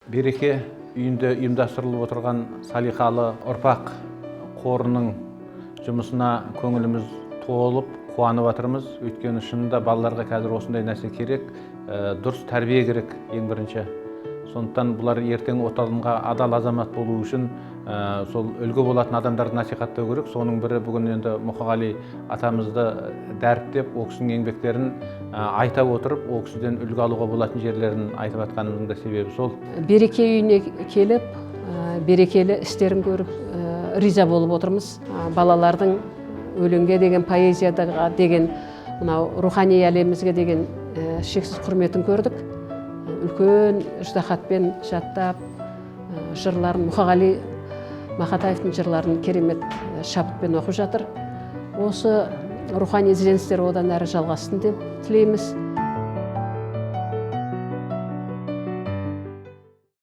Береке үйінде ұйымдастырылып отырған «Салиқалы ұрпақ» қорының жұмысына көңіліміз толып, қуанып жатырмыз. Өйткені шынында балаларға қазір осындай нәрсе керек, дұрыс тәрбие керек ең бірінші. Сондықтан бұлар ертең Отанға адал азамат болу үшін сол үлгі болатын адамдарды насихаттау керек. Соның бірі бүгін енді Мұқағали атамызды дәріптеп, ол кісінің еңбектерін айта отырып, ол кісіден үлгі алуға болатын жерлерін айтып жатқанымыздың да себебі сол. Береке үйіне келіп, берекелі істерін көріп, риза болып отырмыз. Балалардың өлеңге деген, поэзияға деген, мынау рухани әлемімізге деген шексіз құрметін көрдік. Үлкен ыждаһатпен жаттап, жырларын, Мұқағали Мақатаевтың жырларын керемет шабытпен оқып жатыр. Осы рухани ізденістер одан әрі жалғассын деп тілейміз.